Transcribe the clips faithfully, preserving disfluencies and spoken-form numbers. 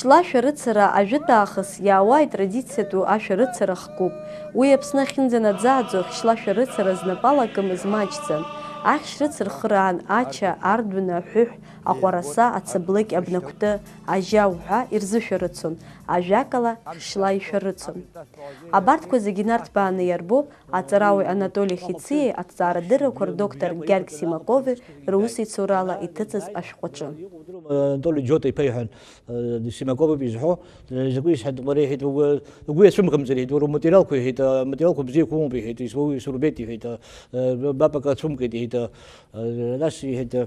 Хьшьла шәарыцара ажәытә аахыс иаауа итрадициатәу ашәарыцара хкуп. Уи Аԥсны ахьынӡанаӡааӡо ахьшьла шәарыцара знапы алакымыз маҷӡам. Ахьшь рыцырхыраан ача, ардәына, аҳәыҳә, аҟәараса, ацаблыкь, абнакәты, ажьа уҳәа ирзышәарыцон, ажәакала, хьшьла ишәарыцон. Абарҭқәа зегьы нарҭбааны иарбоуп аҵарауаҩ Анатоли Хициеи аҭҵаарадыррақәа рдоктор Гьаргь Симакови русеицурала иҭыҵыз ашәҟәаҿы. Анатоли Џьота иԥа иҳәан, э, Симаков иоуп изҳәо, э, закәи исҳәеит, лара иҳәеит, угәы, угәы иацәымӷымҵыр, иҳәеит, уара уматериалқәа, иҳәеит, аматериалқәа бзиақәа умоуп, иҳәеит, ису-, исурбеит, иҳәеит, э, бапак ацәумкит, иҳәеит, э, нас иҳәеит, э,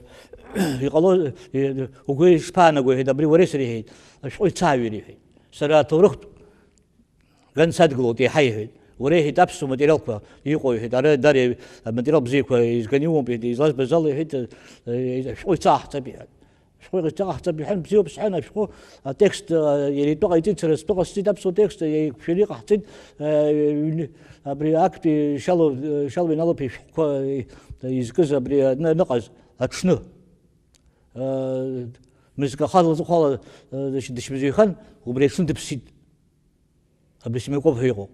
иҟало, э, угәы ишԥаанаго, иҳәеит, абри уареи сареи, иҳәеит, ашәҟәы ицааҩыр, иҳәеит. Сара аҭоурыхтә Ган садгылоит, еиҳа иҳәеит. Уара, иҳәеит, аԥсуа материалқәа иҟоу, иҳәеит, ара дара аматериал бзиақәа изганы иумоуп, иҳәеит, излазбаз ала, иҳәеит, э, ашәҟәы ицаҳҵап, иҳәан. Ашәҟәы ицаҳҵап, иҳәан, бзиоуп, сҳәан, ашәҟәы, атекст, э, иара итәы ҟаиҵеит, сара стәы ҟасҵеит, аԥсуа текст, э, еиқәшәаны иҟаҳҵеит, э, ҩны, абри актәи Шьалуа, э, Шьалуа Иналыԥ ишәҟәқәа, э, изкыз абри аҩны аныҟаз аҽны. Э, мызкы ахала лҵыхәала, э, дыш-, дышьмазаҩхан, убри аҽны дыԥсит. Абри Смирков ҳәа иҟоуп.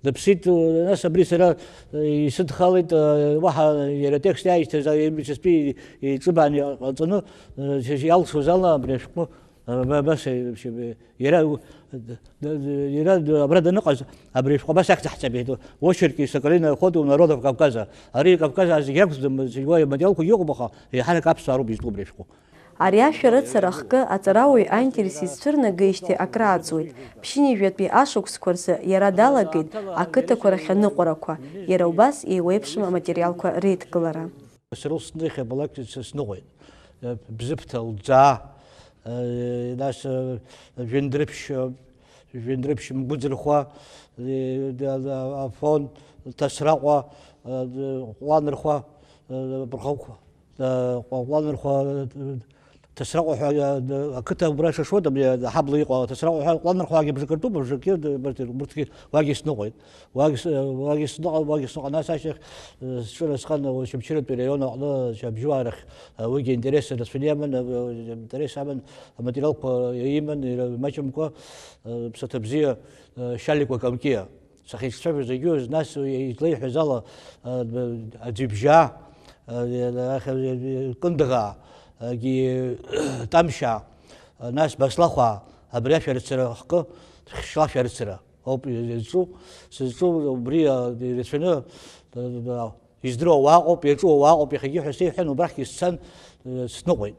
Дыԥсит, нас абри сара, э, исыдхалеит, э, уаҳа иара атекст иааишьҭыз, э, М С П иҿыбааны иҟаҵаны, э, иалшоз ала абри ашәҟәы, э, ба-, абас, э, иара, э, д-, д-, иара д-, абра даныҟаз, абри ашәҟәы абас иахьӡаҳҵап, иҳәеит, очерки Соколиной охоты у народов Кавказа. Ари Кавказаа зегьы ракәӡам, зегь уа иматериалқәагьы ыҟоуп, аха еиҳарак аԥсуаа роуп изтәу абри ашәҟәы. Ари ашәарыцара ахкы аҵарауаҩ аинтерес изцәырнагеижьҭеи акрааҵуеит. Ԥшьынҩажәатәи ашықәсқәа рзы иара далагеит ақыҭақәа рахь аныҟәарақәа, иара убас еиуеиԥшым аматериалқәа реидкылара. Сара усҟан иахьабалак сысныҟәеит. Бзыԥҭа лӡаа, нас, жәындәрыԥшь, жәындәрыԥшь мгәыӡырхәа, Афон, Ҭасраҟәа, Ҟәланырхәа, Бырхықәа. Ҟәланырхәа, Ҭасраҟәа ҳәа, ақыҭа убра шашуеит, абри аҳабла иҟоу Ҭасраҟәа ҳәа, Ҟәланырхәагьы бжак ртәуп, бжакгьы, убарҭгьы уагьы сныҟәеит. Уагь с-, уагь сныҟәа, уагь сныҟәа, нас ашьҭахь, сҿынасхан, Очамчыратәи араион аҟны, Абжьуаа рахь, уигьы интерес рацәаны иман, интерес аман, аматериалқәа иман, иара имаҷымкәа, ԥсаҭа бзиа, Шьаликәа Камкиа. Сахьицәажәоз егьиуаз, нас уи излеиҳәаз ала, а, аӡҩыбжьаа, а, Кындыӷаа, егьи Тамшьаа, а, нас Баслахәаа, абри ашәарыцара ахкы, хьшьла шәарыцара ауп изҿу, сызҿу убри, а, ирацәаны, а, издыруа уааҟоуп, иаҿу уааҟоуп, иахьагьы ҳәа сеиҳәан, убрахьгьы сцан, а, сныҟәеит.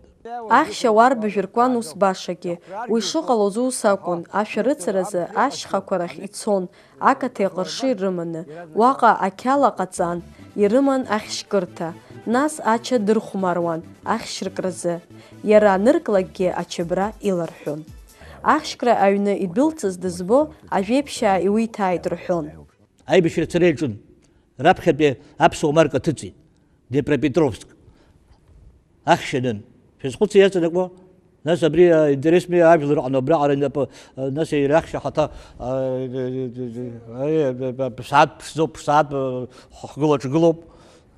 Ахьшь ауарбажә ркуан ус башагьы, уи шыҟалоз ус акәын, ашәарыцаразы ашьхақәа рахь ицон, ақаҭа иҟыршы ирыманы, уаҟа ақьала ҟаҵан, ирыман ахьшькырҭа, нас ача дырхәмаруан ахьшькразы, иара анырклакгьы ачабра иларҳәон. Ахьшькра аҩны идәылҵыз дызбо, ажәеиԥшьаа иуиҭааит рҳәон. Аибашьра цара иаҿын. Раԥхьатәи аԥсуа марка ҭыҵит, Днепропетровск. Ахьшь анын. Шәазхәыци иаҵанакуа? Нас абри, а, интересми ажәлар аҟны абраҟара инапы, а, нас иара ахьшь ахаҭа, а, ԥсаатә ԥшӡоуп, ԥсаатә, а, ҳгылаҿ гылоуп.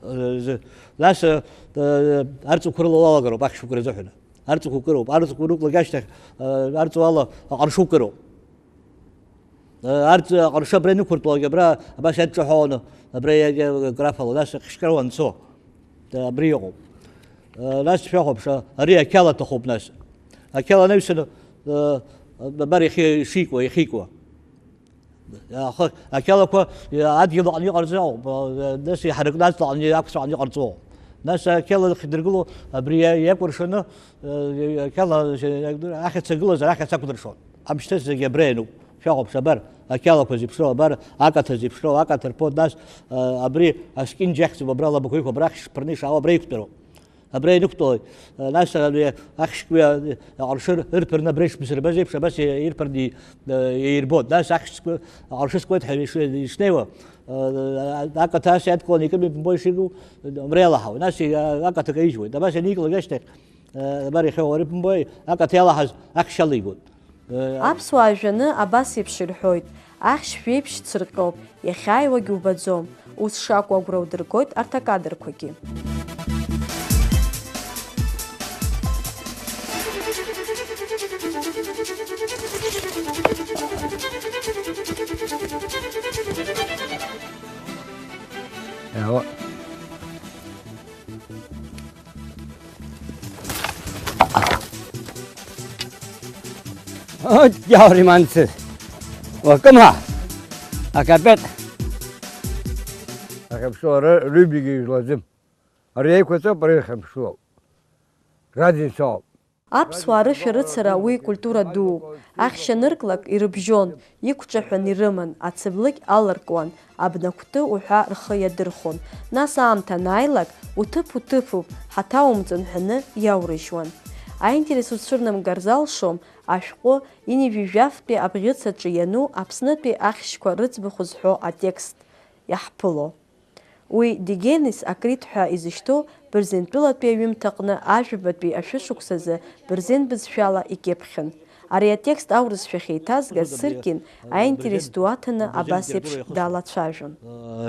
А, з-, нас, а, а, арҵәқәа рыла уалагароуп, ахьшьқәа рзыҳәаны. Арҵәқәа кыроуп, арҵәқәа рықәлагашьҭахь, а, арҵәуала аҟаршы укыроуп. Арҵәи аҟаршы абра инықәыртәалак, абра абас иадҿаҳәаланы, абра иа-, иа-, графала, нас ахьшькра уанцо, абри иҟоуп. Нас шәахәаԥш, ари ақьала аҭахуп, нас. Ақьала анаҩсаны, абар иахьи-, ишикуа, иахьикуа. Аха ақьалақәа адгьыл аҟны иҟарҵо, нас иҳаракны аҵла аҟны, ақәцә аҟны иҟарҵо. Нас ақьала ахьдыргыло, абри иа-, иакәыршаны, ақьала ахьаца гылазар, ахьаца акәдыршон. Амшьҭа зегьы абра иануп. Шәахәаԥш, абар, ақьалақәа зеиԥшроу, абар, акаҭа зеиԥшроу, акаҭа рпод, нас, а, абри аскьынџь ахьӡуп, абра алабақәа иқәу, абра ахьшь ԥырны ишаау, абра иқәтәароуп. Абра инықәтәалоит. А, нас, а, абри ахьшьқәа аҟаршы ырԥырны абра ишбзырбаз еиԥш, абас ирԥырны, а, еирбоит. Нас ахьшьқәа аҟаршы скуеит ҳәа иш-, ишнеиуа, а, акаҭа ас иадкыланы икыми бымбои ишигу, абра иалаҳауеит. Нас, а, акаҭа каижьуеит. Абас ианикылак ашьҭахь, а, абар иахьа уара бымбои, акаҭа иалаҳаз ахьшь алигоит. Аԥсуаа жәаны абас еиԥш ирҳәоит, ахьшь жәеиԥшь цырҟьоуп, иахьааиуагь убаӡом, ус шакәу агәра удыргоит арҭ акадрқәагьы. Ала. От, иаурым анцыз. Уакымҳа. Акапет. Ахьыԥшылара рҩбагьы ижәлаӡым. Ари еиқәаҵоуп, ари ахьыԥшылоуп. Разницаоуп. Аԥсуаа рышәарыцара уи культура дууп. Ахьшьанырклак ирыбжьон, иқәҿаҳәан ирыман, ацыблыкь аларкуан, абнакәты уҳәа рхы иадырхәон. Нас аамҭа анааилак, уҭыԥ уҭыԥуп, ҳаҭаумҵан ҳәаны иаурыжьуан. Аинтерес уцәырнамгар залшом, ашәҟәы, инижәижәафтәи абӷьыц аҿы иану Аԥснытәи ахьшьқәа рыӡбахә зҳәо атекст иаҳԥыло. Уи Дигенис акрит ҳәа изышьҭоу Бырзентәылатәи аҩымҭаҟны ажәабатәи ашәышықәсазы бырзен бызшәала икьыԥхьын. Ари атекст аурысшәахь еиҭазгаз Сыркин аинтерес ду аҭаны абас еиԥш далацәажәон.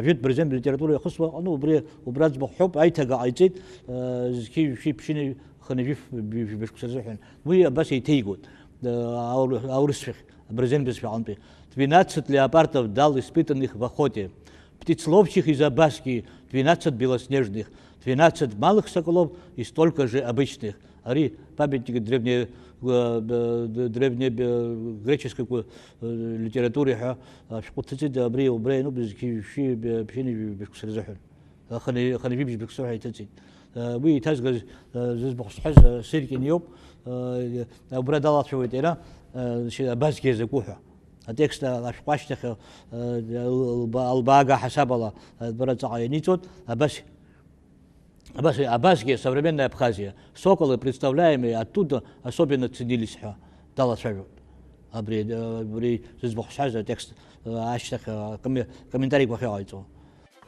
Жәытә бырзен литература иахысуа аҟны убри, убра аӡбахә ҳәоуп, аиҭага ҟаиҵеит, зқьи жәшәи ԥшьыни хынҩажәи жәба шықәса азыҳәан. Уи абас еиҭеигоит, аурысшәахь, абырзен бызшәа аҟынтәи. Двенадцать леопардов дал испытанных в охоте. Птицеловчих и забаски, двенадцать белоснежных, двенадцать малых соколов и столько же обычных. Ари памятник древне-, э, э, древнегреческой ку-, э, литературе ҳәа ашәҟәы ҭыҵит, абри убра иануп зқьи жәшәи ԥшьынҩажәи шықәса рзыҳәан. Хынҩажәи бжьба шықәса ҳәа иҭыҵит. Уи иҭазгаз, зыӡбахә сҳәаз, Сиркин иоуп. Убра далацәажәоит иара, абасгьы закәу ҳәа. Атекст ашәҟәы ашьҭахь, лба-, лбаага ҳасабала, бара ҵаҟа ианиҵоит, абас, абас, абасгьы современная Абхазия. Соколы, представляемые оттуда, особенно ценились ҳәа далацәажәоит. Абри, абри зыӡбахә сҳәаз атекст ашьҭахь, коме-, комментариқәа ахьыҟаиҵо.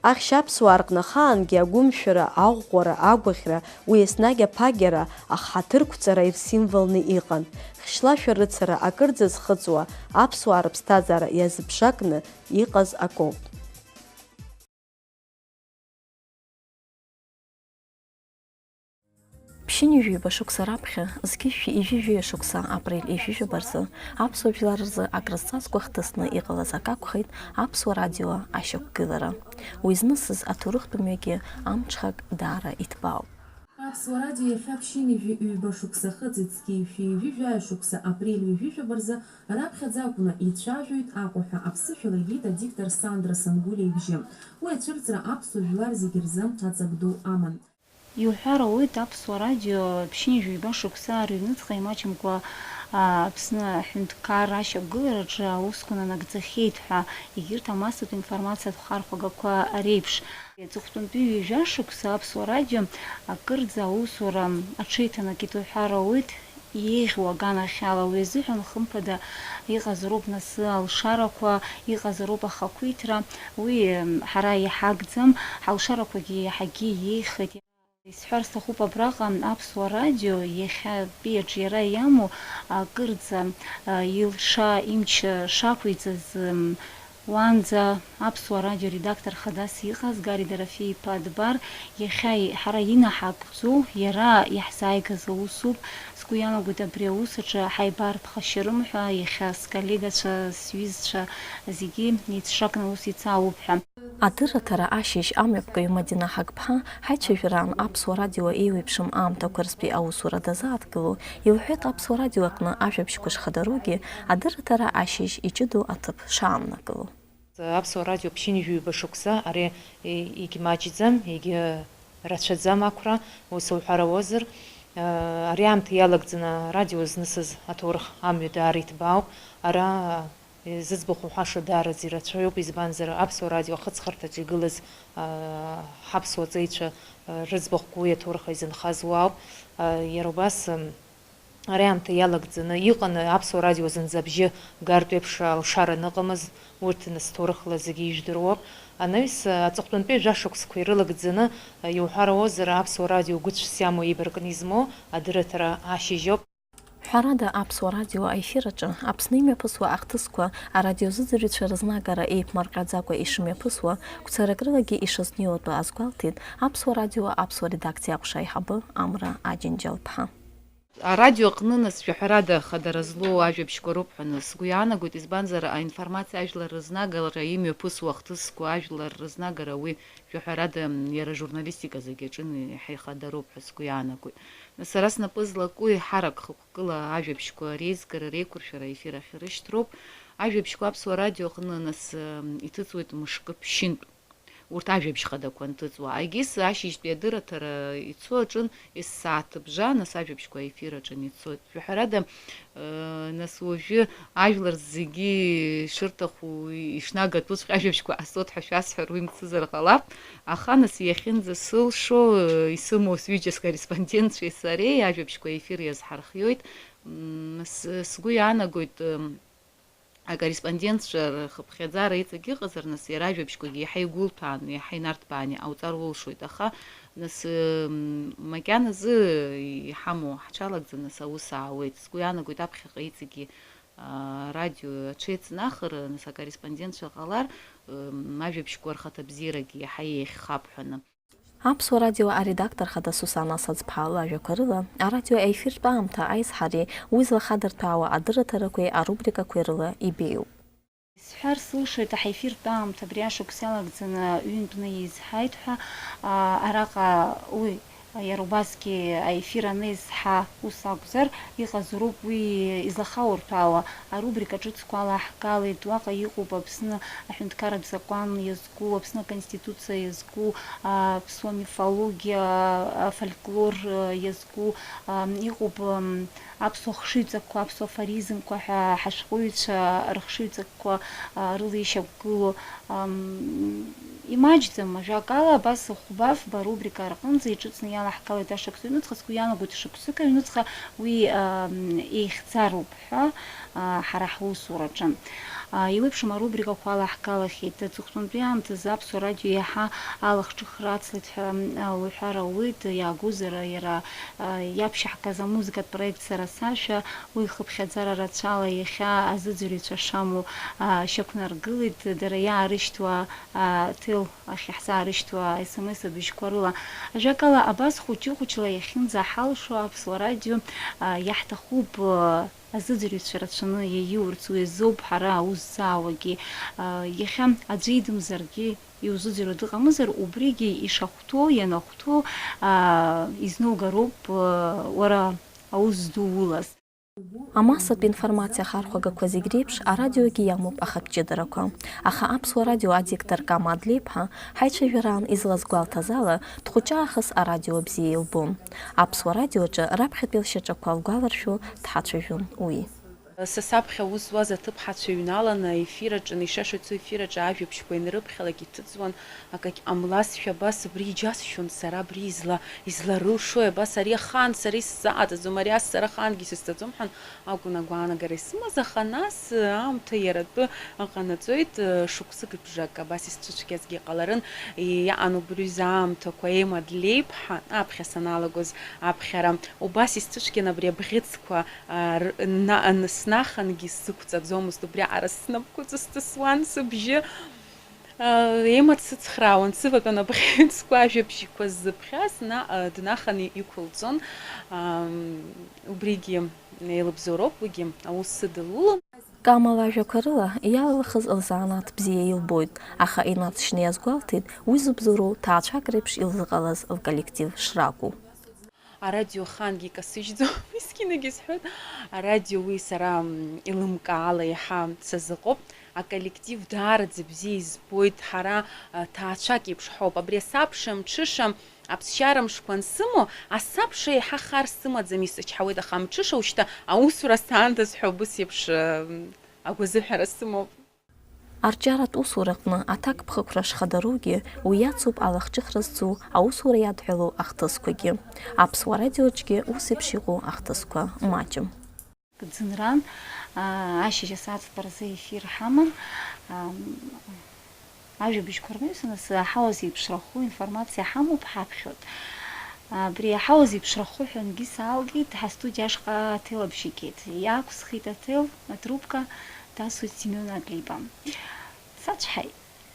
Ахьшь аԥсуаа рҟны ахаангьы агәымшәара, аӷәӷәара, агәаӷьра, уи еснагь аԥагьара, ахҳаҭырқәҵара ирсимволны иҟан. Хьшьла шәарыцара акырӡа зхыҵуа, аԥсуаа рыԥсҭазаара иазыԥшакны иҟаз акоуп. Ԥшьынҩажәи ҩба шықәса раԥхьа, зқьи жәшәи ҩажәи жәаба шықәса апрель ҩажәи жәаба рзы, аԥсуа жәлар рзы акрызҵазкуа хҭысны иҟалаз акы акәхеит аԥсуа радио ашьақәгылара. Уи знысыз аҭоурыхтә мҩагьы амҽхак даара иҭбаауп. Аԥсуа радио иахьа ԥшьынҩажәи ҩба шықәса ахыҵит, зқьи жәшәи ҩажәи жәаҩа шықәса апрель ҩажәи жәаба рзы раԥхьаӡа акәны ицәажәоит Аҟәа ҳәа аԥсышәала игеит адиктор Сандра Сангулиа ибжьы. Уи ацәырҵра аԥсуа жәлар зегьы рзы аҵак ду аман. Иуҳәар ауеит, Аԥсуа радио ԥшьынҩажәи ҩба шықәса рыҩныҵҟа имаҷымкәа, а, Аԥсны аҳәынҭқарра ашьақәгылараҿы аусқәа нанагӡахьеит ҳәа, егьырҭ амассатә информациатә хархәагақәа реиԥш. Аҵыхәтәантәи ҩажәа шықәса Аԥсуа радио акырӡа аусура аҽеиҭанакит уҳәар ауеит, еиӷьу аганахьала. Уи азыҳәан, хымԥада, иҟазароуп нас алшарақәа, иҟазароуп ахақәиҭра. Уи, м, ҳара иҳагӡам, ҳалшарақәагьы иаҳагьы иеиӷьхеит. Исҳәар сҭахуп абраҟа, Аԥсуа радио иахьатәи аҿиара иамоу акырӡа, а, илша, имч шақәиҵаз, м, уаанӡа Аԥсуа радио редактор хадас иҟаз Гари Дорофеи-иԥа Дбар, иахьа и-, ҳара инаҳагӡоу, иара иаҳзааигаз аусуп. Сгәы иаанагоит, абри аус аҿы ҳаибарԥхашьарым ҳәа, иахьа сколлегацәа, сҩызцәа зегьы еицҿакны аус ицаауп ҳәа. Адырраҭара ашьыжь амҩаԥгаҩ Мадина Ҳагԥҳа ҳаицәажәараан Аԥсуа радио еиуеиԥшым аамҭақәа рзтәи аусура дазааҭгыло, илҳәеит Аԥсуа радио аҟны ажәабжьқәа шхадароугьы, адырраҭара ашьыжь иҷыдоу аҭыԥ шааннакыло. Аԥсуа радио ԥшьынҩажәи ҩба шықәса ари егьмаҷӡам, егьырацәаӡам ақәра, ус уҳәар ауазар, ари аамҭа иалагӡаны арадио знысыз аҭоурых амҩа даара иҭбаауп. Ара Зыӡбахә уҳәаша даараӡа ирацәаҩуп, избанзар, Аԥсуа радио ахыҵхырҭаҿы игылаз, аа, ҳаԥсуа ҵеицәа, аа, рыӡбахәқәа уи аҭоурых изынхаз уаауп. Аа, иара убас, м, ари аамҭа иалагӡаны иҟан Аԥсуа радио зынӡа абжьы гартә еиԥш алшара аныҟамыз, урҭ нас ҭоурыхла зегьы ижәдыруа. Анаҩс, аҵыхәтәантәи жәашықәсқәа ирылагӡаны, иуҳәар ауазар, Аԥсуа радио гәыцәс иамоу еибаркны измоу адырраҭара ашьыжьоуп. Ҳәарада, Аԥсуа радио аефир аҿы Аԥсны имҩаԥысуа ахҭысқәа арадиозыӡырҩцәа рызнагара еиԥмырҟьаӡакәа ишымҩаԥысуа, гәцарак рылагьы ишазнеиуа атәы азгәалҭеит Аԥсуа радио аԥсуа редакциа аҟәша аиҳабы Амра Аџьынџьал-ԥҳа. Арадио аҟны, нас, жәаҳәарада, хадара злоу ажәабжьқәа роуп ҳәа, нас, сгәы иаанагоит, избанзар, аинформациа ажәлар рызнагара имҩаԥысуа ахҭысқәа, ажәлар рызнагара уи, жәаҳәарада, иара ажурналистика зегьы аҿы иаҳа ихадароуп ҳәа сгәы иаанагоит. Нас, сара снапы злаку еиҳарак хықәкыла ажәабжьқәа реизгара, реиқәыршәара аефир ахь ирышьҭроуп. Ажәабжьқәа Аԥсуа радио аҟны, нас, иҭыҵуеит мышкы ԥшьынтә. Урҭ ажәабжь хадақәа анҭыҵуа, егьыс ашьыжьтәи адырраҭара ицо аҿын, ес-сааҭыбжа, нас, ажәабжьқәа аефир аҿы ицоит. Жәаҳәарада, э, нас, уажәы ажәлар зегьы шырҭаху, ишнагатәуҵәҟьа ажәабжьқәа ҟасҵоит ҳәа шәасҳәар, уи мцызар ҟалап, аха, нас, иахьынӡасылшо, э, исымоу сҩыџьа скорреспондентцәеи сареи ажәабжьқәа аефир иазҳархиоит. М, с-, сгәы иаанагоит, м, акорреспондентцәа рхыԥхьаӡара иҵегь ыҟазар, нас, иара ажәабжьқәагьы иаҳа игәылҭәааны, иаҳа инарҭбааны иҟауҵар улшоит, аха, нас, м, макьаназы иҳамоу ҳҽалагӡаны, нас, аус аауеит. Сгәы иаанагоит, аԥхьаҟа иҵегьы, а, радио аҽеиҵнахыр, нас, акорреспондентцәа ҟалар, м, ажәабжьқәа рхаҭабзиарагьы иаҳа еиӷьхап ҳәаны. Аԥсуа радио аредактор хада Сусана Саӡԥаа лажәақәа рыла, арадио аефиртә аамҭа аизҳареи уи злахадырҭәаауа адырраҭарақәеи арубрикақәеи рыла ибеиоуп. Исҳәар сылшоит, аҳаефиртә аамҭа абри ашықәс иалагӡаны ҩынтә неизҳаит ҳәа, а, араҟа уи, иара убасгьы аефир анеизҳа ус акәзар, иҟазароуп уи излахаурҭәаауа арубрика ҿыцқәа алаҳгалеит, уаҟа иҟоуп Аԥсны аҳәынҭқарратә закәан иазку, Аԥсны Аконституциа иазку, аԥсуа мифологиа, афольклор иазку, иҟоуп аԥсуа хшыҩҵакқәа, аԥсуа афоризмқәа ҳәа ҳашәҟәыҩҩцәа рыхшыҩҵакқәа рыла ишьақәгылоу. Имаҷӡам, ажәакала, абас хәба-фба рубрика рҟынӡа иҿыцны иалаҳгалеит ашықәс ҩнуҵҟа, сгәы иаанагоит, шықәсык аҩнуҵҟа уи еихьӡароуп ҳәа, ҳара ҳусураҿы. Еиуеиԥшым арубрикақәа алаҳгалахьеит. Аҵыхәтәантәи аамҭазы Аԥсуа радио иаҳа алахҿыхра ацлеит ҳәа уҳәар ауеит, иаагозар, иара иаԥшьаҳгаз амузыкатә проект Сара сашәа, уи хыԥхьаӡара рацәала иахьа азыӡырҩцәа шамоу шьақәнаргылеит, дара иаарышьҭуа аҭел ахь иаҳзаарышьҭуа ес-ем-ес абыжьқәа рыла. Ажәакала, абас хәыҷы-хәыҷла иахьынӡаҳалшо Аԥсуа радио, а, иаҳҭахуп, а, азыӡырҩцәа рацәаны иаиурц, уи азоуп ҳара аус зҵаауагьы. А, иахьа аӡәы идымзаргьы, иузыӡырҩуа дыҟамызар, убригьы ишахәҭоу, ианахәҭоу, а, изнаугароуп, а, уара аус зду улаз. Амассатә информациа ахархәагақәа зегь реиԥш арадиогьы иамоуп ахатә ҷыдарақәа. Аха Аԥсуа радио адиктор Кама Адлеиԥҳа ҳаицәажәараан излазгәалҭаз ала, дхәыҷы аахыс арадио бзиа илбон. Аԥсуа радиоаҿы раԥхьатәи лшьаҿақәа лгәаларшәо дҳацәажәон уи. Са саԥхьа аус зуаз аҭыԥҳацәа ҩналаны аефир аҿы, ишашоу ицо аефир аҿы ажәабжьқәа инрыԥхьалак иҭыҵуан, акагь ҟамлазшәа, абас убри иџьасшьон сара, абри изла-, изларылшои, абас ари ахаан сара исзааӡаӡом, ари ас сара ахаангьы исызцаӡом ҳәан акәын агәаанагара исымаз, аха нас аамҭа иаратәы ыҟанаҵоит, шықәсык бжак абас исцәыцәгьазгьы ҟаларын, иаан убри рзы аамҭақәа Ема Длеиԥҳа, аԥхьа саналагоз аԥхьара, убас исцәыцәгьан абри абӷьыцқәа, а, р-, на-, ан-, снахангьы сзықәҵаӡомызт, убриаҟара снапқәа ҵыс-ҵысуан, сыбжьы, а, Ема дсыцхраауан, сыватәан абӷьыцқәа, ажәабжьқәа ззыԥхьаз на-, а, днахан и-, иқәылҵон, ам, убригьы еилыбзоуроуп, уигьы аус сыдылулон. Кама лажәақәа рыла, иалалхыз лзанааҭ бзиа илбоит, аха инаҵшьны иазгәалҭеит уи зыбзоуроу ҭаацәак реиԥш илзыҟалаз лколлектив шракәу. Арадио ахаангьы икасыжьӡом, мискинагьы сҳәоит. Арадио уи сара, м, илымкаала иаҳа сазыҟоуп. Аколлектив даараӡа бзиа избоит, ҳара, а, ҭаацәак еиԥш ҳауп. Абри асабша, амҽыша, аԥсшьара мшқәа ансымоу, асабша еиҳа хар сымаӡам, исычҳауеит, аха амҽыша ушьҭа аусура саандаз ҳәа убыс еиԥш, м, агәазыҳәара сымоуп. Арҿиаратә усураҟны аҭакԥхықәра шхадароугьы, уи иацуп алахҿыхра зцу аусура иадҳәалоу ахҭысқәагьы. Аԥсуа радиоаҿгьы ус еиԥш иҟоу ахҭысқәа маҷым. Ӡынран, аа, ашьыжь асааҭ фба рзы ефир ҳаман. Ам, ажәабжьқәа рнаҩсан асы аҳауа зеиԥшрахо информациа ҳамоуп, ҳаԥхьоит. Абри аҳауа зеиԥшрахо ҳәа ангьы саалгеит, ҳастудиа ашҟа аҭел абжьы геит. Иаақәсхит аҭел, атрубка дасуеит Семион Адлеиба. Сацәҳаит.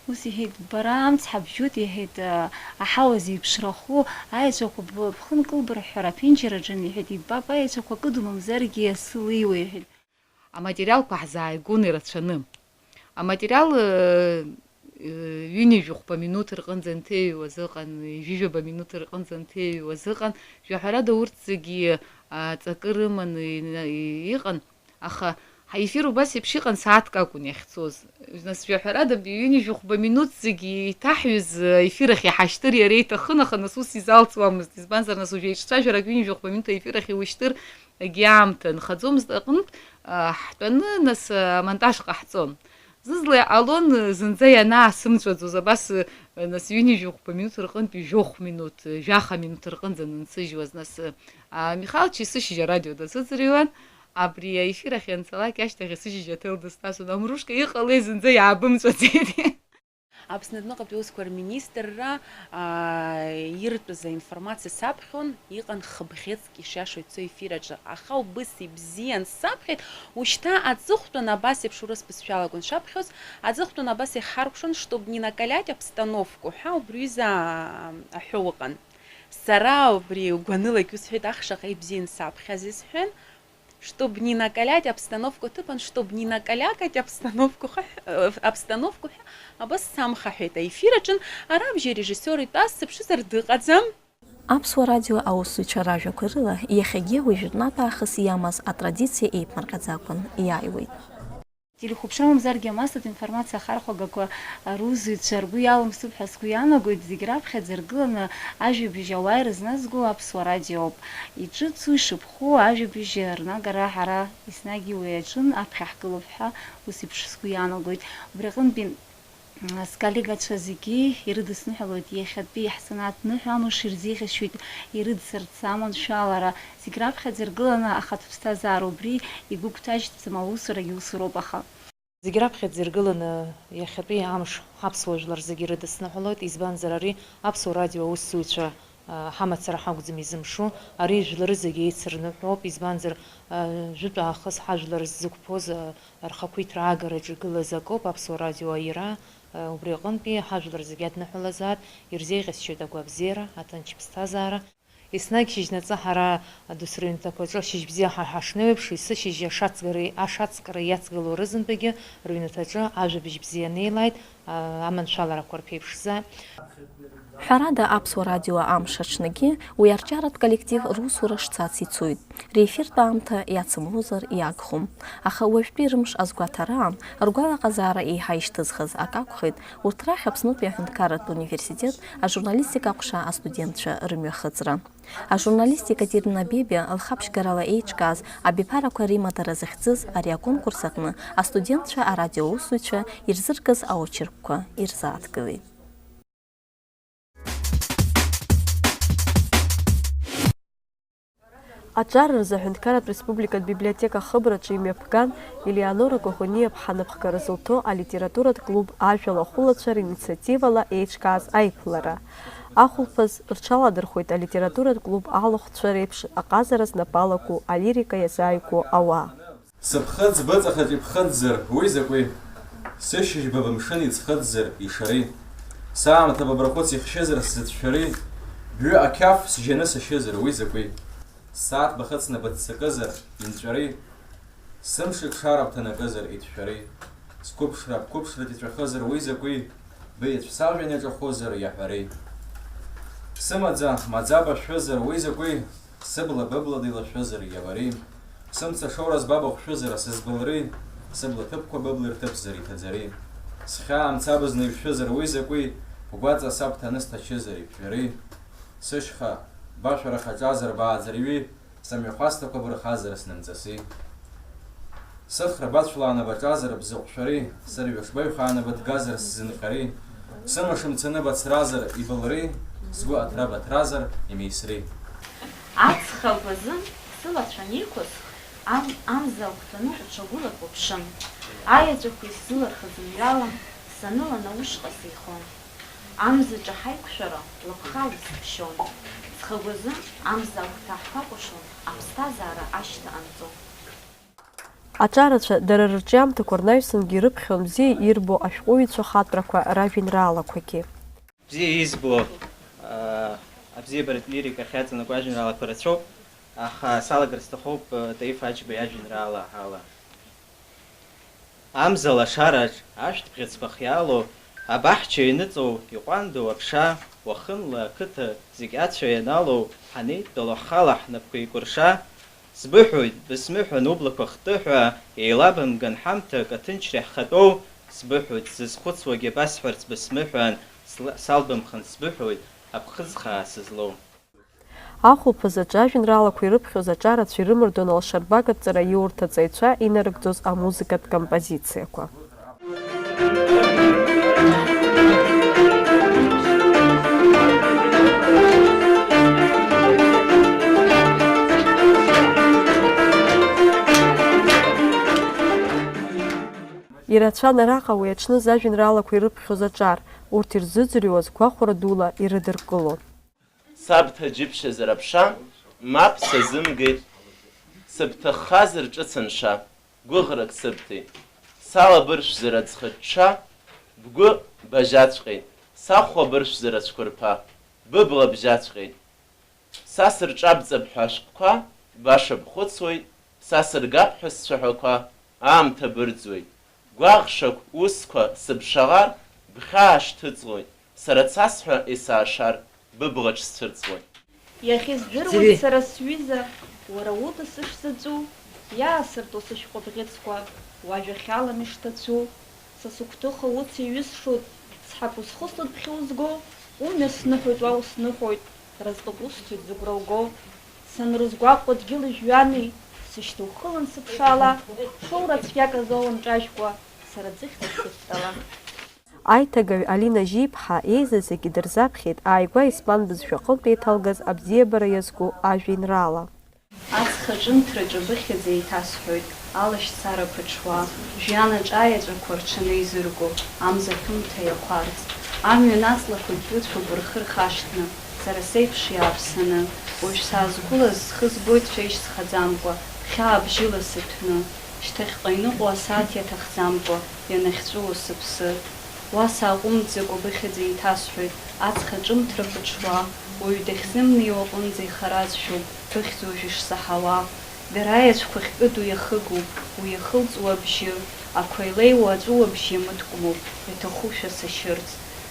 Ус иҳәеит, бара амц ҳабжьоит, иҳәеит, аҳауа зеиԥшрахо аеҵәақәа бхы нкылбырҳәҳәар аԥенџьыр аҿы, иҳәеит, иббап, аеҵәақәа кыду мамзаргьы асы леиуа, иҳәеит. Аматериалқәа ҳзааигон ирацәаны. Аматериал, ыы, ыы, ҩынҩажәи хәба минуҭ рҟынӡа анҭеиҩуаз ыҟан, ҩажәижәаба минуҭ рҟынӡа анҭеиҩуаз ыҟан. Жәаҳәарада, урҭ зегьы, а, ҵакы рыманы ина-, и-, иҟан. Аха ҳаефир убас еиԥш иҟан, сааҭк акәын иахьцоз. Нас, жәаҳәарада, ҩынҩажәи хәба минуҭ зегьы иҭаҳҩыз аефир ахь иҳашьҭыр иара иҭахын, аха нас ус изалҵуамызт. Избанзар, нас уажә еиҿцәажәарак ҩынҩажәи хәба минуҭ аефир ахь иушьҭыр егьи аамҭа нхаӡомызт аҟнытә, а, ҳтәаны, нас, а, амонтаж ҟаҳҵон. Зызла иҟалон, зынӡа ианаасымҵәаӡоз, абас, нас, ҩынҩажәи хәба минуҭ рҟынтәи жәохә минуҭ, жәаха минуҭ рҟынӡа анынсыжьуаз, нас, а, Михалыч есышьыжь арадио дазыӡырҩуан, абри аефир ахь ианцалак ашьҭахь есышьыжь аҭел дысҭасон, Амрушка, иҟалеи, зынӡа иаабымҵәаӡеит. Аԥсны адәныҟатәи аусқәа рминистрра, аа, иртәыз аинформациа саԥхьон, иҟан хыбӷьыцк ишиашоу ицо ефир аҿы, аха убыс ибзиан саԥхьеит, ушьҭа аҵыхәтәан абас еиԥш урыс бызшәалагон шаԥхьоз, аҵыхәтәан абас ихаркәшон, чтобы не накалять обстановку ҳәа убри ҩыза, аа, аҳәо ыҟан. Сара убри гәанылагь усҳәеит, ах, шаҟа ибзиан саԥхьаз, исҳәан. Чтоб не накалять обстановку, ҭыԥан, чтоб не накалякать обстановку ҳәа, э, обстановку ҳәа, абас самхаҳәеит аефир аҿын, ара абжьы арежиссиор итәаз сыԥшызар дыҟаӡам. Аԥсуа радио аусзуҩцәа ражәақәа рыла, иахьагьы уи жәытәнатә аахыс иамаз атрадициа еиԥмырҟьаӡакәан иааиуеит. Телехәаԥшра мамзаргьы амассатә информациа ахархәагақәа русзуҩцәа ргәы иалымсуп ҳәа сгәы иаанагоит, зегь раԥхьаӡа иргыланы ажәабжь ауаа ирызназго Аԥсуа радио ауп. Иҿыцу, ишыԥхоу ажәабжь рнагара ҳара еснагь уи аҿын аԥхьа ҳгылоуп ҳәа ус еиԥш сгәы иаанагоит. Убри аҟынтәи, м, сколлегацәа зегьы ирыдысныҳәалоит, иахьатәи ҳзанааҭ ныҳәа амш ирзеиӷьасшьоит ирыдсырц аманшәалара. Зегь раԥхьаӡа иргыланы ахатә ԥсҭазаара убри игәыгәҭажьтәӡам, аусурагьы усуроуп, аха. Зегь раԥхьаӡа иргыланы иахьатәи амш ҳаԥсуа жәлар зегьы ирыдысныҳәалоит, избанзар, ари Аԥсуа радио аусзуҩцәа, а, ҳамацара ҳакәӡам изымшу, ари жәлары зегьы еицырныҳәоуп, избанзар, а, жәытә аахыс ҳажәлар ззықәԥоз, а, рхақәиҭра аагараҿы игылаз акоуп Аԥсуа радио аира, а, убри аҟынтәи ҳажәлар зегьы адныҳәалазаап, ирзеиӷьасшьоит агәабзиара, аҭынч ԥсҭазаара. Еснагь шьыжьнаҵы ҳара адәсра ҩнҭақәаҿы ашьыжь бзиа ҳа ҳашнеиуеиԥш, есышьыжь ашацгара, ашацкра иацгылоу рызынтәагьы рыҩнаҭаҿы ажәабжь бзиа неилааит, а, аманшәаларақәа рԥеиԥшзааит. Ҳәарада, Аԥсуа радио амш аҽныгьы уи арҿиаратә коллектив русура шцац ицоит. Реефиртә аамҭа иацымлозар иагхом. Аха уажәтәи рымш азгәаҭараан, ргәалаҟазаара еиҳа ишьҭызхыз акы акәхеит, урҭ рахь Аԥснытәи аҳәынҭқарратә университет ажурналистика аҟәша астудентцәа рымҩахыҵра. Ажурналист Екатерина Бебиа лхаԥшьгарала еиҿкааз абиԥарақәа римадара захьӡыз ари аконкурс аҟны астудентцәа арадиоусзуҩцәа ирзыркыз аочеркқәа ирзааҭгылеит. Аҿар рзы Аҳәынҭқарратә Республикатә Библиотека ахыбраҿы имҩаԥган Елеонора Коӷониа-ԥҳа напхгара зылҭо алитературатә клуб Ажәала ахәылацәа ринициативала еиҿкааз аиԥылара. Ахәылԥаз рҽаладырхәит алитературатә клуб алахәцәа реиԥш аҟазара знапы алаку алирика иазааигәоу ауаа. Сыԥхыӡ быҵахаҿ иԥхыӡзар, уи закәи? Сышьыжь ба бымшын иӡхыӡзар, ишари? Саамҭа ба брахәыц ихшьызар, сзыцәшәари? Бҩы ақьаф сжьаны сашьызар, уи закәи? Ссааҭ бахыцны быццакызар, инҵәари? Сымшеикәшара бҭанакызар, иҭшәари? Сқәыԥшра бқәыԥшраҿ иҵәахызар, уи закәи? Быеҵә сажәҩан иаҿахәызар, иаҳәари? Сымаӡа маӡа башәызар, уи закәи? Сыбла быблада илашәызар, иабари? Сымца шоура збаба хәшәызар, сызбылри? Сыбла ҭыԥқәа быбла ирҭыԥзар, иҭаӡари? Схьаа мца бызны ишәызар, уи закәи? Бгәаҵа саб ҭаны сҭачызар, ибжәари? Сышьха башәара хаҿазар, бааӡырҩи? Сымҩахәасҭақәа бырхазар, снымҵаси? Сыхра бацәлааны баҿазар, бзыҟәшәари? Сырҩаш баҩхааны быҭгазар, сзынҟьари? Сымш мцаны бацразар, ибылри? Сгәы аҭра баҭразар, имеисри? Аҵх агәазы сылацәа анеиқәысх, ам-, амза агәҭаны уҽагәылак уԥшын. Аеҵәақәа исзылырхыз мҩала, санылан аушҟа сеихон. Амзаҿа ҳаиқәшәара лыԥхала сыԥшьон. Ҵхагәазы амза агәҭа ҳҭакәашон, аԥсҭазаара ашьҭа анҵо. Аҿарацәа дара рырҿиамҭақәа рнаҩсангьы ирыԥхьон бзиа ирбо ашәҟәыҩҩцәа хаҵәрақәа ражәеинраалақәагьы. Бзиа избо, аа, абзиабаратә лирика ахьаҵанакуа ажәеинраалақәа рацәоуп, аха салагар сҭахуп, Таиф Аџьба иажәеинраала ала. Амза лашараҿ ашәҭ бӷьыцқәа хиало, абаҳча ианыҵоу иҟәандоу аԥша, уахынла ақыҭа зегь ацәа ианалоу, ҳанеидтәало ҳхала ҳнапқәа еикәырша, сбыҳәоит, бысмыҳәан, ублақәа хтыҳәа, еилабымган ҳамҭак аҭынчра иаҳхатәоу, сбыҳәоит, сзызхәыцуагьы басҳәарц бысмыҳәан, сла-, салбымхын, сбыҳәоит, аԥхыӡ хаа сызлоу. Ахәылԥазаҿы ажәеинраалақәа ирыԥхьоз аҿарацәа ирымардон алшарбага ҵараиурҭа аҵаҩцәа инарыгӡоз амузыкатә композициақәа. Ирацәан араҟа уи аҽны зажәеинраалақәа ирыԥхьоз аҿар, урҭ ирзыӡырҩуаз гәахәара дула ирыдыркылон. Саб ҭаџьыԥшьазар аԥша, мап сазымгеит, сыбҭаххазар ҿыц анша, гәыӷрак сыбҭеит. Салабыршәзар аӡхыҽҽа, бгәы бажьаҵәҟьеит, сахәлабыршәзар ацәқәырԥа, быбла бжьаҵәҟьеит. Са сырҿабҵап ҳәа ашәҟәқәа баша бхәыцуеит, са сыргап ҳәа сцәаҳәақәа аамҭа бырӡуеит. Гәаӷшақә усқәа сыԥшаалар, бхьаа шьҭыҵлоит, сара цасҳәа есаашар, быблаҿ сцәырҵлоит. Иахьыздыруеит сара сҩыза, уара уда сышзаҵәу, иаасырту сышәҟәы бӷьыцқәа, уажәахьалам ишҭацәу. Са сыгәҭыха уц иҩысшоит, сҳаԥу схыслоит бхьы узго, умҩа сныҳәоит, уа усныҳәоит, разҟык усҭоит зыгәра уго. Санрызгәаҟуа дгьыли жәҩани, сышьҭа ухылан сыԥшаала, шоура цәгьак азы уанҿажәкуа, сара ӡыхьӡа сыдтәала. Аиҭагаҩ Алина Жьиԥҳа еизаз зегьы дырзаԥхьеит ааигәа испан бызшәа аҟынтә еиҭалгаз абзиабара иазку ажәеинраала. Аҵх аҿымҭраҿы быхьӡ еиҭасҳәоит, алашьцара ԥыҽуа, жәҩан аҿаеҵәақәа рҽанеизырго, амза ҳәымҭа иақәарҵ. Амҩан аҵлақәагь рыцәоуп рхы рхашҭны, сара сеиԥш иааԥсаны. Уажә саазқәылаз схы збоит шәа ишьсхаӡамкәа, хьаа бжьыла сыҭәны. Шьҭахьҟа иныҟәо асааҭ иаҭахӡамкәа, ианахьҵәыуо сыԥсы. Уа сааҟәымҵӡакәа быхьӡ еиҭасҳәоит, аҵх аҿымҭра ԥыҽуа, уаҩ дахьзымнеиуа аҟынӡа ихаразшәоуп, быхьӡ уажә ишсаҳауа. Дара аеҵәқәа хькыду иахыгуп, уи иахылҵуа абжьы, ақәа илеиуа аҵәыуабжь иамыткәмоуп, иаҭахушәа сашьырц.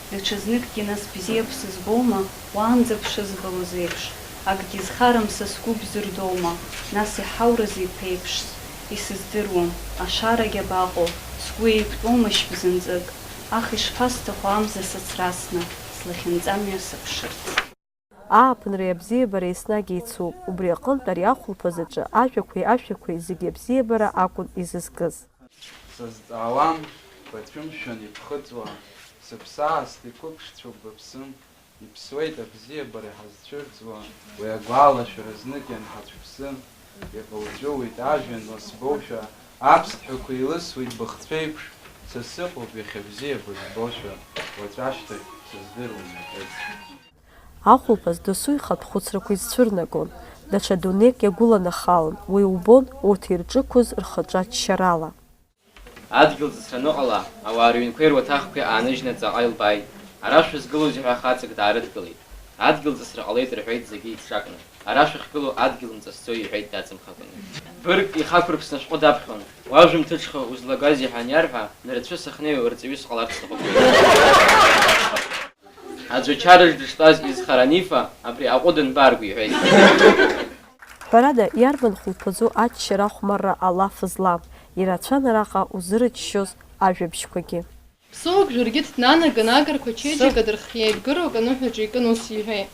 Даҽазныкгьы нас бзиа бсызбома, уаанӡа бшызбалоз еиԥш? Акгьы зхарам са сгәы бзырдоума, нас иҳауразеи бԥеиԥшс? Исыздыруам, ашарагь абаҟоу, сгәы еиқәтәомашь бзанҵык? Ах, ишԥасҭаху амза сыцрасны, слахьынҵамҩа сыԥшырц. Ааԥынреи абзиабареи еснагь еицуп, убри аҟынтә ари ахәылԥазаҿы ажәақәеи ашәақәеи зегьы абзиабара акәын изызкыз. Сазҵаауам, бацәымшәан ибхыҵуа, сыԥсы аасҭа иқәыԥшцәоуп быԥсы, иԥсуеит абзиабара иҳазцәырҵуа, уи агәалашәара знык ианҳацәԥсы, иҟауҵәыуеит ажәҩан ласбоушәа, аԥсҭҳәақәа еилысуеит быхцәеиԥш, са сыҟоуп иахьа бзиа бызбошәа, уаҵәашьҭахь сыздыруам иахьа. Ахәылԥаз досу ихатә хәыцрақәа изцәырнагон, даҽа дунеик иагәыланахалон, уи убон урҭ ирҿықәыз рхаҿы аччарала. Адгьыл ҵысра аныҟала, ауаа рыҩнқәеи руаҭахқәеи ааныжьны ҵаҟа илбааит. Ара шәызгылоузеи ҳәа хаҵак даарыдгылеит. Адгьыл ҵысра ҟалеит рҳәеит зегьы еицҿакны. Ара шәахьгылоу адгьыл мҵысӡои иҳәеит даҵамхакәаны. Быргк ихақәырԥсны ашәҟәы даԥхьон. Уажәымҭыҽха узлагазеи ҳәа аниарҳәа, нырцәы сахьнеиуа рҵаҩыс ҟаларц сҭахуп. Аӡәы ачараҿ дыштәаз изхара анифа, абри аҟәыд анбаарго иҳәеит. Ҳәарада, иарбан хәылԥазу аччара ахәмарра алаф злам, ирацәан араҟа узырччоз ажәабжьқәагьы. Ԥсуак жәыргьыҭ днанаган агарқәа чеиџьыка дырхиеит, гыруак аныҳәаҿа икын ус иҳәеит,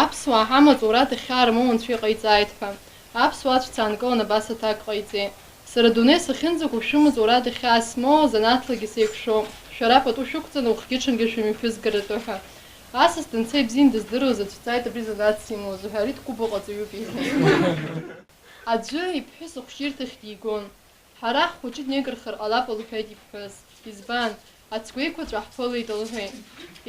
аԥсуаа ҳамаҵ ура дахьаармоу анцәа иҟаиҵааит ҳәа. Аԥсуаа ацәца аанкылан абас аҭак ҟаиҵеит. Сара адунеи сахьынӡақәу шәымаҵ ура дахьаасмоуа занааҭлагьы сеиқәшәоуп. Шәара пату шәықәҵаны ухгьы-ҽынгьы шәымҩаԥызгарратәы ҳәа. Асас данца ибзиан дыздыруаз аӡә дҵааит абри занааҭс имоузеи ҳәа, ари дкәыбаҟа ҵаҩуп иҳәеит. Аӡәы иԥҳәыс ахәшьирҭахь дигон. Ҳара ҳхәыҷы днеигырхар ҟалап лҳәеит иԥҳәыс. Избан? Ацгәеиқәаҵәа ҳԥылеит лҳәеит.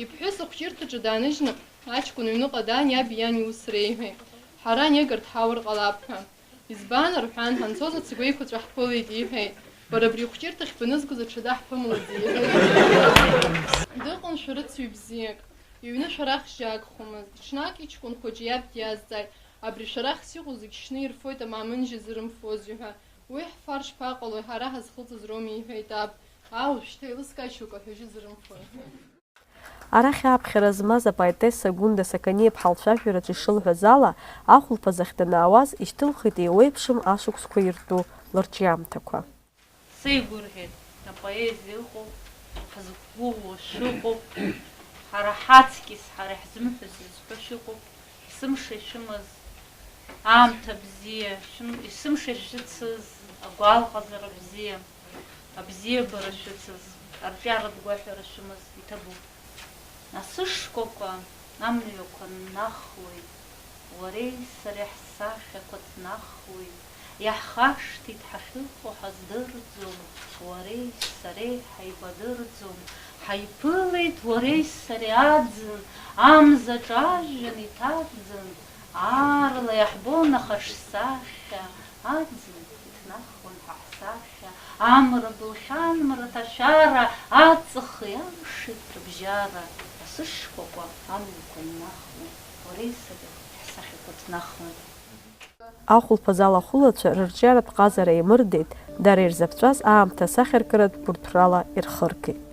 Иԥҳәыс ахәшьирҭаҿы дааныжьны аҷкәын иҩныҟа даан иаби иани ус реиҳәеит, ҳара анегарҭ ҳаур ҟалап ҳәа. Избан, рҳәан, ҳанцоз ацгәы еиқәаҵәа ҳԥылеит, иҳәеит. Бара абри ихәҷырҭахь банызгоз аҽада ҳԥымлаӡеит, иҳәеит. Дыҟан шәарыцаҩ бзиак. Иҩны шәарах жьы агхомызт. Ҽнак иҷкәын хәыҷы иаб диазҵааит, абри шәарахс иҟоу зегь шьны ирфоит, амамынжь азырымфози ҳәа. Уи ҳфар шԥаҟалои, ҳара ҳазхылҵыз роуми, иҳәеит аб. Аа, уажәшьҭа еилыскаашьоуп, аҳәажьы зырымфои. Арахь ааԥхьара змаз апоетесса Гәында Сақаниаԥҳа лцәажәараҿы ишылҳәаз ала, ахәылԥаз ахь данаауаз, ишьҭылхит еиуеиԥшым ашықәсқәа иртәу лырҿиамҭақәа. Сеигәырӷьеит, апоезиа ыҟоуп, ҳзықәгәыӷуа шәыҟоуп, ҳара ҳаҵкьыс, ҳара иаҳзымҳәо зызҳәо шәыҟоуп, есымша ишәымаз аамҭа бзиа, шәым-, есымша ишәыцыз агәалаҟазара бзиа, абзиабара шәыцыз, арҿиаратә гәаҳәара шәымаз иҭабуп. Асы шкәакәа амҩақәа ннахуеит, уареи сареи ҳсахьақәа ҭнахуеит, иаҳхашҭит ҳахьыҟоу ҳаздырӡом, уареи сареи ҳаибадырӡом, ҳаиԥылеит уареи сареи аӡын, амзаҿа ажәҩан иҭаӡын, аарла иаҳбон аха шсахьа аӡын иҭнахуан ҳа ҳсахьа, амра былхьан, мраҭашәара, аҵых иалшеит рыбжьара, асы шкәакәа амҩақәа ннахуан, уареи сареи ҳсахьақәа ҭнахуан. Ахәылԥаз алахәылацәа рырҿиаратә ҟазара еимырдеит, дара ирзаԥҵәаз аамҭа асахьаркыратә гәырԥрала ирхыргеит.